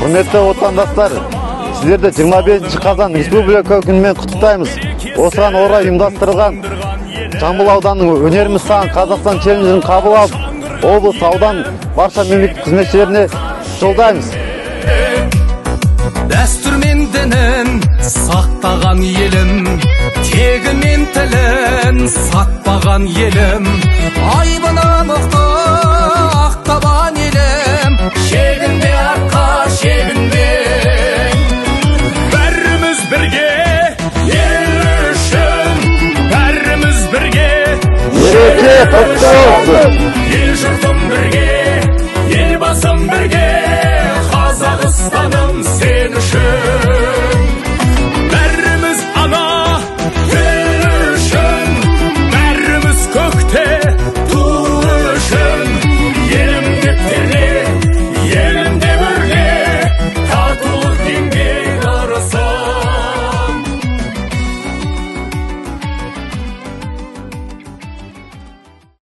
Құрметті отандастар, сіздерді 25 қазан Республика күнімен құттықтаймыз. Осыған орай ұйымдастырылған Жамбыл ауданының «Өнеріміз саған, Қазақстан» челленджін қабыл алып, облыс, аудан барша мемлекеттік қызметшілеріне жолдаймыз. Дәстүр мен дінін сақтаған елім, тегі мен тілін сатпаған елім, айбыны мықты Ақтабан елім, шегінбе, артқа шегінбе. Бәріміз бірге ел үшін, бәріміз бірге. Мереке құтты болсын!